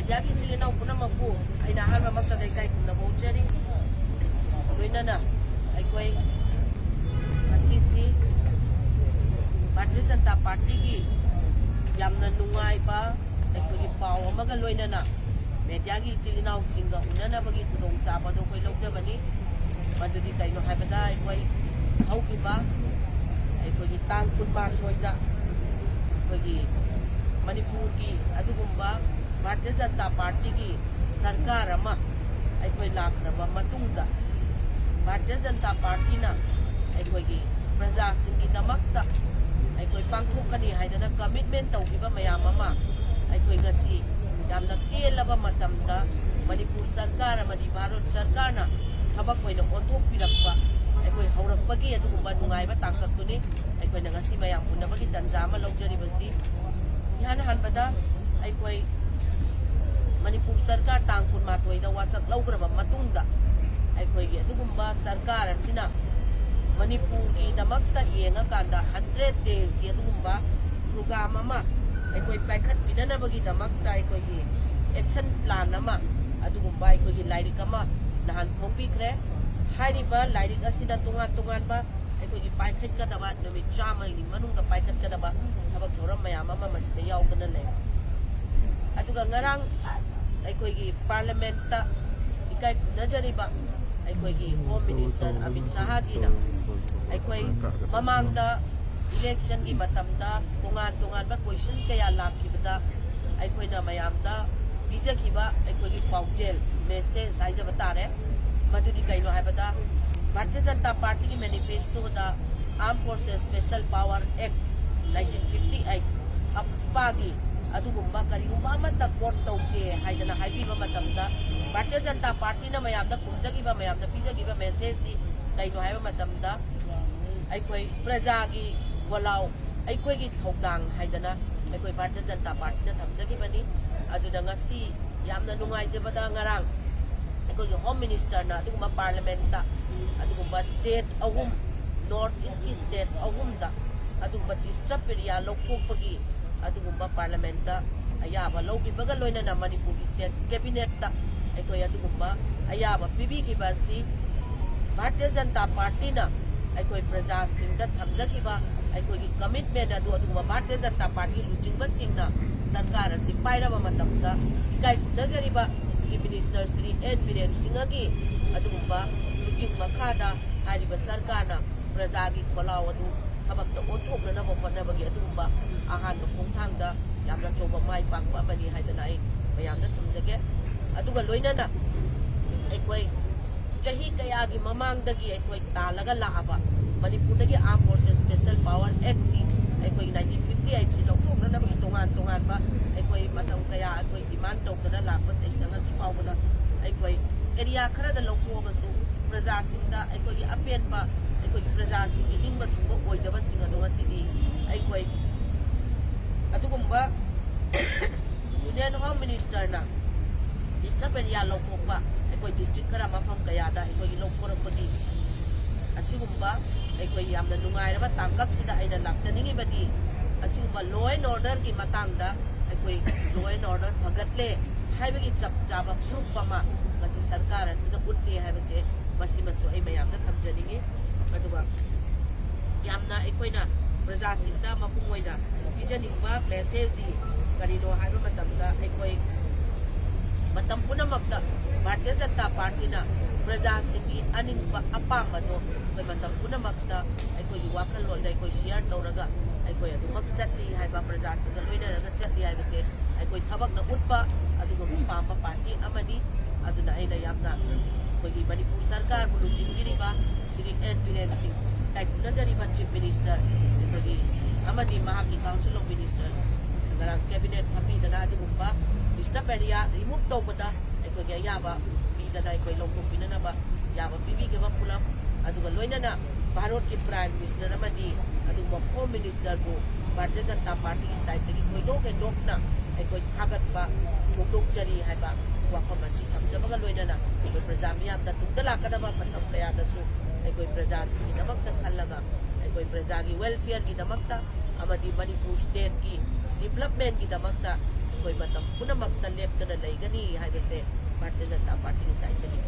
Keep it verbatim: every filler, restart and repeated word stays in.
ꯃꯦꯗꯤꯌꯥꯒꯤ ꯏꯆꯤꯜ ꯏꯅꯥꯎ ꯄꯨꯝꯅꯃꯛꯄꯨ ꯑꯩꯅ ꯑꯍꯥꯟꯕꯃꯛꯇꯗ ꯏꯀꯥꯏ ꯈꯨꯝꯅꯕ ꯎꯠꯆꯔꯤ꯫ ꯂꯣꯏꯅꯅ ꯑꯩꯈꯣꯏ ꯉꯁꯤꯁꯤ ꯚꯥꯔꯇꯤꯌ ꯖꯅꯇꯥ ꯄꯥꯔꯇꯤꯒꯤ ꯌꯥꯝꯅ ꯅꯨꯡꯉꯥꯏꯕ ꯑꯩꯈꯣꯏꯒꯤ ꯄꯥꯎ ꯑꯃꯒ ꯂꯣꯏꯅꯅ ꯃꯦꯗꯤꯌꯥꯒꯤ ꯏꯆꯤꯜ ꯏꯅꯥꯎꯁꯤꯡꯒ ꯎꯅꯅꯕꯒꯤ ꯈꯨꯗꯣꯡꯆꯥꯕ ꯑꯗꯨ ꯑꯩꯈꯣꯏ ꯂꯧꯖꯕꯅꯤ꯫ ꯃꯗꯨꯗꯤ ꯀꯩꯅꯣ ꯍꯥꯏꯕꯗ ꯑꯩꯈꯣꯏ ꯍꯧꯈꯤꯕ ꯑꯩꯈꯣꯏꯒꯤ ꯇꯥꯡ ꯀꯨꯟꯃꯥꯊꯣꯏꯗ ꯑꯩꯈꯣꯏꯒꯤ ꯃꯅꯤꯄꯨꯔꯒꯤ ꯑꯗꯨꯒꯨꯝꯕ ꯚꯥꯔꯇꯤꯌ ꯖꯅꯇꯥ ꯄꯥꯔꯇꯤꯒꯤ ꯁꯔꯀꯥꯔ ꯑꯃ ꯑꯩꯈꯣꯏ ꯂꯥꯛꯈ꯭ꯔꯕ ꯃꯇꯨꯡꯗ ꯚꯥꯔꯇꯤꯌ ꯖꯅꯇꯥ ꯄꯥꯔꯇꯤꯅ ꯑꯩꯈꯣꯏꯒꯤ ꯄ꯭ꯔꯖꯥꯁꯤꯡꯒꯤꯗꯃꯛꯇ ꯑꯩꯈꯣꯏ ꯄꯥꯡꯊꯣꯛꯀꯅꯤ ꯍꯥꯏꯗꯅ ꯀꯃꯤꯠꯃꯦꯟ ꯇꯧꯈꯤꯕ ꯃꯌꯥꯝ ꯑꯃ ꯑꯩꯈꯣꯏ ꯉꯁꯤ ꯌꯥꯝꯅ ꯇꯦꯜꯂꯕ ꯃꯇꯝꯗ ꯃꯅꯤꯄꯨꯔ ꯁꯔꯀꯥꯔ ꯑꯃꯗꯤ ꯚꯥꯔꯠ ꯁꯔꯀꯥꯔꯅ ꯊꯕꯛ ꯑꯣꯏꯅ ꯑꯣꯟꯊꯣꯛꯄꯤꯔꯛꯄ ꯑꯩꯈꯣꯏ ꯍꯧꯔꯛꯄꯒꯤ ꯑꯗꯨꯒꯨꯝꯕ ꯅꯨꯡꯉꯥꯏꯕ ꯇꯥꯡꯀꯛꯇꯨꯅꯤ ꯑꯩꯈꯣꯏꯅ ꯉꯁꯤ ꯃꯌꯥꯝ ꯎꯅꯕꯒꯤ ꯇꯥꯟꯖꯥ ꯑꯃ ꯂꯧꯖꯔꯤꯕꯁꯤ꯫ ꯏꯍꯥꯟ ꯍꯥꯟꯕꯗ ꯑꯩꯈꯣꯏ ꯃꯅꯤꯄꯨꯔ ꯁꯔꯀꯥꯔ ꯇꯥꯡ ꯀꯨꯟꯃꯥꯊꯣꯏꯗ ꯋꯥꯁꯛ ꯂꯧꯈ꯭ꯔꯕ ꯃꯇꯨꯡꯗ ꯑꯩꯈꯣꯏꯒꯤ ꯑꯗꯨꯒꯨꯝꯕ ꯁꯔꯀꯥꯔ ꯑꯁꯤꯅ ꯃꯅꯤꯄꯨꯔꯒꯤꯗꯃꯛꯇ ꯌꯦꯡꯉꯀꯥꯟꯗ ꯍꯟꯗ꯭ꯔꯦꯠ ꯗꯦꯖꯀꯤ ꯑꯗꯨꯒꯨꯝꯕ ꯄ꯭ꯔꯣꯒ꯭ꯔꯥꯝ ꯑꯃ ꯑꯩꯈꯣꯏ ꯄꯥꯏꯈꯠꯄꯤꯅꯅꯕꯒꯤꯗꯃꯛꯇ ꯑꯩꯈꯣꯏꯒꯤ ꯑꯦꯛꯁꯟ ꯄ꯭ꯂꯥꯟ ꯑꯃ ꯑꯗꯨꯒꯨꯝꯕ ꯑꯩꯈꯣꯏꯒꯤ ꯂꯥꯏꯔꯤꯛ ꯑꯃ ꯅꯍꯥꯟ ꯐꯣꯡꯕꯤꯈ꯭ꯔꯦ꯫ ꯍꯥꯏꯔꯤꯕ ꯂꯥꯏꯔꯤꯛ ꯑꯁꯤꯗ ꯇꯣꯉꯥꯟ ꯇꯣꯉꯥꯟꯕ ꯑꯩꯈꯣꯏꯒꯤ ꯄꯥꯏꯈꯠꯀꯗꯕ ꯅꯨꯃꯤꯠ ꯆꯥꯝꯃꯒꯤ ꯃꯅꯨꯡꯗ ꯄꯥꯏꯈꯠꯀꯗꯕ ꯊꯕꯛ ꯊꯧꯔꯝ ꯃꯌꯥꯝ ꯑꯃ ꯃꯁꯤꯗ ꯌꯥꯎꯗꯅ ꯂꯩ꯫ ꯑꯗꯨꯒ ꯉꯔꯥꯡ ꯑꯩꯈꯣꯏꯒꯤ ꯄꯥꯔꯂꯤꯌꯥꯃꯦꯟꯠꯇ ꯏꯀꯥꯏ ꯈꯨꯝꯅꯖꯔꯤꯕ ꯑꯩꯈꯣꯏꯒꯤ ꯍꯣꯝ ꯃꯤꯅꯤꯁꯇꯔ ꯑꯃꯤꯠ ꯁꯍꯥꯖꯤꯅ ꯑꯩꯈꯣꯏ ꯃꯃꯥꯡꯗ ꯏꯂꯦꯛꯁꯟꯒꯤ ꯃꯇꯝꯗ ꯇꯣꯉꯥꯟ ꯇꯣꯉꯥꯟꯕ ꯀꯣꯏꯁꯟ ꯀꯌꯥ ꯂꯥꯛꯈꯤꯕꯗ ꯑꯩꯈꯣꯏꯅ ꯃꯌꯥꯝꯗ ꯄꯤꯖꯈꯤꯕ ꯑꯩꯈꯣꯏꯒꯤ ꯄꯥꯎꯖꯦꯜ, ꯃꯦꯁꯦꯖ ꯍꯥꯏꯖꯕ ꯇꯥꯔꯦ꯫ ꯃꯗꯨꯗꯤ ꯀꯩꯅꯣ ꯍꯥꯏꯕꯗ ꯚꯥꯔꯇꯤꯌ ꯖꯅꯇꯥ ꯄꯥꯔꯇꯤꯒꯤ ꯃꯦꯅꯤꯐꯦꯁꯇꯣꯗ Armed Forces Special Power Act nineteen fifty eight, ꯑꯞꯁꯄꯥꯒꯤ ꯑꯗꯨꯒꯨꯝꯕ ꯀꯔꯤꯒꯨꯝꯕ ꯑꯃꯠꯇ ꯀꯣꯠ ꯇꯧꯗꯦ ꯍꯥꯏꯗꯅ ꯍꯥꯏꯕꯤꯕ ꯃꯇꯝꯗ ꯚꯥꯔꯇꯤꯌ ꯖꯅꯇꯥ ꯄꯥꯔꯇꯤꯅ ꯃꯌꯥꯝꯗ ꯈꯨꯝꯖꯈꯤꯕ, ꯃꯌꯥꯝꯗ ꯄꯤꯖꯈꯤꯕ ꯃꯦꯁꯦꯖꯁꯤ ꯀꯩꯅꯣ ꯍꯥꯏꯕ ꯃꯇꯝꯗ ꯑꯩꯈꯣꯏ ꯄ꯭ꯔꯖꯥꯒꯤ ꯒꯣꯂꯥꯎ ꯑꯩꯈꯣꯏꯒꯤ ꯊꯧꯗꯥꯡ ꯍꯥꯏꯗꯅ ꯑꯩꯈꯣꯏ ꯚꯥꯔꯇꯤꯌ ꯖꯅꯇꯥ ꯄꯥꯔꯇꯤꯅ ꯊꯝꯖꯈꯤꯕꯅꯤ꯫ ꯑꯗꯨꯗ ꯉꯁꯤ ꯌꯥꯝꯅ ꯅꯨꯡꯉꯥꯏꯖꯕꯗ ꯉꯔꯥꯡ ꯑꯩꯈꯣꯏꯒꯤ ꯍꯣꯝ ꯃꯤꯅꯤꯁꯇꯔꯅ ꯑꯗꯨꯒꯨꯝꯕ ꯄꯥꯔꯂꯤꯌꯥꯃꯦꯟꯠꯇ ꯑꯗꯨꯒꯨꯝꯕ ꯁ꯭ꯇꯦꯠ ꯑꯍꯨꯝ, ꯅꯣꯔꯠ ꯏꯁ꯭ꯠꯀꯤ ꯁ꯭ꯇꯦꯠ ꯑꯍꯨꯝꯗ ꯑꯗꯨꯒꯨꯝꯕ ꯗꯤꯁꯇꯔꯕ ꯑꯦꯔꯤꯌꯥ ꯂꯧꯊꯣꯛꯄꯒꯤ ꯑꯗꯨꯒꯨꯝꯕ ꯄꯥꯔꯂꯤꯌꯥꯃꯦꯟꯠꯇ ꯑꯌꯥꯕ ꯂꯧꯈꯤꯕꯒ ꯂꯣꯏꯅꯅ ꯃꯅꯤꯄꯨꯔꯒꯤ ꯁ꯭ꯇꯦꯠ ꯀꯦꯕꯤꯅꯦꯠꯇ ꯑꯩꯈꯣꯏ ꯑꯗꯨꯒꯨꯝꯕ ꯑꯌꯥꯕ ꯄꯤꯕꯤꯈꯤꯕ ꯑꯁꯤ ꯚꯥꯔꯇꯤꯌ ꯖꯅꯇꯥ ꯄꯥꯔꯇꯤꯅ ꯑꯩꯈꯣꯏ ꯄ꯭ꯔꯖꯥꯁꯤꯡꯗ ꯊꯝꯖꯈꯤꯕ ꯑꯩꯈꯣꯏꯒꯤ ꯀꯃꯤꯠꯃꯦꯟ ꯑꯗꯨ ꯑꯗꯨꯒꯨꯝꯕ ꯚꯥꯔꯇꯤꯌ ꯖꯅꯇꯥ ꯄꯥꯔꯇꯤ ꯂꯨꯆꯤꯡꯕꯁꯤꯡꯅ ꯁꯔꯀꯥꯔ ꯑꯁꯤ ꯄꯥꯏꯔꯕ ꯃꯇꯝꯗ ꯏꯀꯥꯏ ꯈꯨꯝꯅꯖꯔꯤꯕ chief minister Shri N Biren ꯁꯤꯡꯍꯒꯤ ꯑꯗꯨꯒꯨꯝꯕ ꯂꯨꯆꯤꯡ ꯃꯈꯥꯗ ꯍꯥꯏꯔꯤꯕ ꯁꯔꯀꯥꯔꯅ ꯄ꯭ꯔꯖꯥꯒꯤ ꯈꯣꯜꯂꯥꯎ ꯑꯗꯨ ꯊꯕꯛꯇ ꯑꯣꯟꯊꯣꯛꯅꯅꯕ ꯍꯣꯠꯅꯕꯒꯤ ꯑꯗꯨꯒꯨꯝꯕ ꯑꯍꯥꯟꯕ ꯈꯣꯡꯊꯥꯡꯗ ꯌꯥꯝꯅ ꯑꯆꯧꯕ ꯃꯥꯏ ꯄꯥꯛꯄ ꯑꯃꯅꯤ ꯍꯥꯏꯗꯅ ꯑꯩ ꯃꯌꯥꯝꯗ ꯊꯝꯖꯒꯦ꯫ ꯑꯗꯨꯒ ꯂꯣꯏꯅꯅ ꯑꯩꯈꯣꯏ ꯆꯍꯤ ꯀꯌꯥꯒꯤ ꯃꯃꯥꯡꯗꯒꯤ ꯑꯩꯈꯣꯏ ꯇꯥꯜꯂꯒ ꯂꯥꯛꯑꯕ ꯃꯅꯤꯄꯨꯔꯗꯒꯤ Armed Forces Special Power Act ꯁꯤ ꯑꯩꯈꯣꯏ nineteen fifty eight ꯁꯤ ꯂꯧꯊꯣꯛꯅꯅꯕꯒꯤ ꯇꯣꯉꯥꯟ ꯇꯣꯉꯥꯟꯕ ꯑꯩꯈꯣꯏ ꯃꯇꯝ ꯀꯌꯥ ꯑꯩꯈꯣꯏ ꯗꯤꯃꯥꯟ ꯇꯧꯗꯅ ꯂꯥꯛꯄꯁꯤꯗꯩꯁꯤꯗ ꯉꯁꯤ ꯐꯥꯎꯕꯗ ꯑꯩꯈꯣꯏ ꯑꯦꯔꯤꯌꯥ ꯈꯔꯗ ꯂꯧꯊꯣꯛꯑꯒꯁꯨ ꯄ꯭ꯔꯖꯥꯁꯤꯡꯗ ꯑꯩꯈꯣꯏꯒꯤ ꯑꯄꯦꯟꯕ, ꯑꯩꯈꯣꯏꯒꯤ ꯄ꯭ꯔꯖꯥꯁꯤꯡꯒꯤ ꯅꯤꯡꯕ ꯊꯨꯡꯕ ꯑꯣꯏꯗꯕꯁꯤꯡ ꯑꯗꯣ ꯉꯁꯤꯗꯤ ꯑꯩꯈꯣꯏ ꯑꯗꯨꯒꯨꯝꯕ ꯌꯨꯅꯤꯌꯟ ꯍꯣꯝ ꯃꯤꯅꯤꯁꯇꯔꯅ ꯗꯤꯁꯇꯔꯕ ꯑꯦꯔꯤꯌꯥ ꯂꯧꯊꯣꯛꯄ ꯑꯩꯈꯣꯏ ꯗꯤꯁꯇ꯭ꯔꯤꯛ ꯈꯔ ꯃꯐꯝ ꯀꯌꯥꯗ ꯑꯩꯈꯣꯏꯒꯤ ꯂꯧꯊꯣꯔꯛꯄꯒꯤ ꯑꯁꯤꯒꯨꯝꯕ ꯑꯩꯈꯣꯏ ꯌꯥꯝꯅ ꯅꯨꯡꯉꯥꯏꯔꯕ ꯇꯥꯡꯀꯛꯁꯤꯗ ꯑꯩꯅ ꯂꯥꯛꯆꯅꯤꯡꯉꯤꯕꯗꯤ ꯑꯁꯤꯒꯨꯝꯕ law and order ꯒꯤ ꯃꯇꯥꯡꯗ ꯑꯩꯈꯣꯏ law and order ꯐꯒꯠꯂꯦ ꯍꯥꯏꯕꯒꯤ ꯆꯞ ꯆꯥꯕ proof ꯑꯃ ꯉꯁꯤ ꯁꯔꯀꯥꯔ ꯑꯁꯤꯅ ꯎꯠꯂꯦ ꯍꯥꯏꯕꯁꯦ ꯃꯁꯤꯃꯁꯨ ꯑꯩ ꯃꯌꯥꯝꯗ ꯊꯝꯖꯅꯤꯡꯉꯤ꯫ ꯑꯗꯨꯒ ꯌꯥꯝꯅ ꯑꯩꯈꯣꯏꯅ ꯄ꯭ꯔꯖꯥꯁꯤꯡꯗ ꯃꯄꯨꯡ ꯑꯣꯏꯅ ꯄꯤꯖꯅꯤꯡꯕ message ꯗꯤ ꯀꯔꯤꯅꯣ ꯍꯥꯏꯕ ꯃꯇꯝꯗ ꯑꯩꯈꯣꯏ ꯃꯇꯝ ꯄꯨꯝꯅꯃꯛꯇ ꯚꯥꯔꯇꯤꯌ ꯖꯅꯇꯥ ꯄꯥꯔꯇꯤꯅ ꯄ꯭ꯔꯖꯥꯁꯤꯡꯒꯤ ꯑꯅꯤꯡꯕ ꯑꯄꯥꯝꯕꯗꯣ ꯑꯩꯈꯣꯏ ꯃꯇꯝ ꯄꯨꯝꯅꯃꯛꯇ ꯑꯩꯈꯣꯏꯒꯤ ꯋꯥꯈꯜꯂꯣꯟꯗ ꯑꯩꯈꯣꯏ share ꯇꯧꯔꯒ ꯑꯩꯈꯣꯏ ꯑꯗꯨꯃꯛ ꯆꯠꯂꯤ ꯍꯥꯏꯕ, ꯄ꯭ꯔꯖꯥꯁꯤꯡꯒ ꯂꯣꯏꯅꯔꯒ ꯆꯠꯂꯤ ꯍꯥꯏꯕꯁꯦ ꯑꯩꯈꯣꯏ ꯊꯕꯛꯅ ꯎꯠꯄ ꯑꯗꯨꯒꯨꯝꯕ ꯄꯥꯝꯕ ꯄꯥꯔꯇꯤ ꯑꯃꯅꯤ꯫ ꯑꯗꯨꯅ ꯑꯩꯅ ꯌꯥꯝꯅ ꯑꯩꯈꯣꯏꯒꯤ ꯃꯅꯤꯄꯨꯔ ꯁꯔꯀꯥꯔꯕꯨ ꯂꯨꯆꯤꯡꯕꯤꯔꯤꯕ ꯁ꯭ꯔꯤ ꯑꯦꯟ ꯕꯤꯔꯦꯟ ꯁꯤꯡ, ꯏꯀꯥꯏ ꯈꯨꯝꯅꯖꯔꯤꯕ ꯆꯤꯐ ꯃꯤꯅꯤꯁꯇꯔ ꯑꯩꯈꯣꯏꯒꯤ ꯑꯃꯗꯤ ꯃꯍꯥꯛꯀꯤ ꯀꯥꯎꯟꯁꯤꯜ ꯑꯣꯐ ꯃꯤꯅꯤꯁꯇꯔꯁ ꯉꯔꯥꯡ ꯀꯦꯕꯤꯅꯦꯠ ꯐꯝꯕꯤꯗꯅ ꯑꯗꯨꯒꯨꯝꯕ ꯗꯤꯁꯇꯔꯕ ꯑꯦꯔꯤꯌꯥ ꯔꯤꯃꯨꯚ ꯇꯧꯕꯗ ꯑꯩꯈꯣꯏꯒꯤ ꯑꯌꯥꯕ ꯄꯤꯗꯅ ꯑꯩꯈꯣꯏ ꯂꯧꯊꯣꯛꯄꯤꯅꯅꯕ ꯌꯥꯕ ꯄꯤꯕꯤꯈꯤꯕ ꯄꯨꯂꯞ, ꯑꯗꯨꯒ ꯂꯣꯏꯅꯅ ꯚꯥꯔꯠꯀꯤ ꯄ꯭ꯔꯥꯏꯝ ꯃꯤꯅꯤꯁꯇꯔ ꯑꯃꯗꯤ ꯑꯗꯨꯒꯨꯝꯕ ꯍꯣꯝ ꯃꯤꯅꯤꯁꯇꯔꯕꯨ ꯚꯥꯔꯇꯤꯌ ꯖꯅꯇꯥ ꯄꯥꯔꯇꯤꯒꯤ ꯁꯥꯏꯠꯇꯒꯤ ꯊꯣꯏꯗꯣꯛ ꯍꯦꯟꯗꯣꯛꯅ ꯑꯩꯈꯣꯏ ꯊꯥꯒꯠꯄ ꯐꯣꯡꯗꯣꯛꯆꯔꯤ ꯍꯥꯏꯕ ꯋꯥꯐꯝ ꯑꯁꯤ ꯊꯝꯖꯕꯒ ꯂꯣꯏꯅꯅ ꯑꯩꯈꯣꯏ ꯄ꯭ꯔꯖꯥ ꯃꯤꯌꯥꯝꯗ ꯇꯨꯡꯗ ꯂꯥꯛꯀꯗꯕ ꯃꯇꯝ ꯀꯌꯥꯗꯁꯨ ꯑꯩꯈꯣꯏ ꯄ꯭ꯔꯖꯥꯁꯤꯡꯒꯤꯗꯃꯛꯇ ꯈꯜꯂꯒ ꯑꯩꯈꯣꯏ ꯄ꯭ꯔꯖꯥꯒꯤ welfare ꯒꯤꯗꯃꯛꯇ ꯑꯃꯗꯤ ꯃꯅꯤꯄꯨꯔ ꯁ꯭ꯇꯦꯠꯀꯤ development ꯒꯤꯗꯃꯛꯇ ꯑꯩꯈꯣꯏ ꯃꯇꯝ ꯄꯨꯝꯅꯃꯛꯇ ꯂꯦꯞꯇꯅ ꯂꯩꯒꯅꯤ ꯍꯥꯏꯕꯁꯦ ꯚꯥꯔꯇꯤꯌ ꯖꯅꯇꯥ ꯄꯥꯔꯇꯤꯒꯤ ꯁꯥꯏꯠꯇꯒꯤ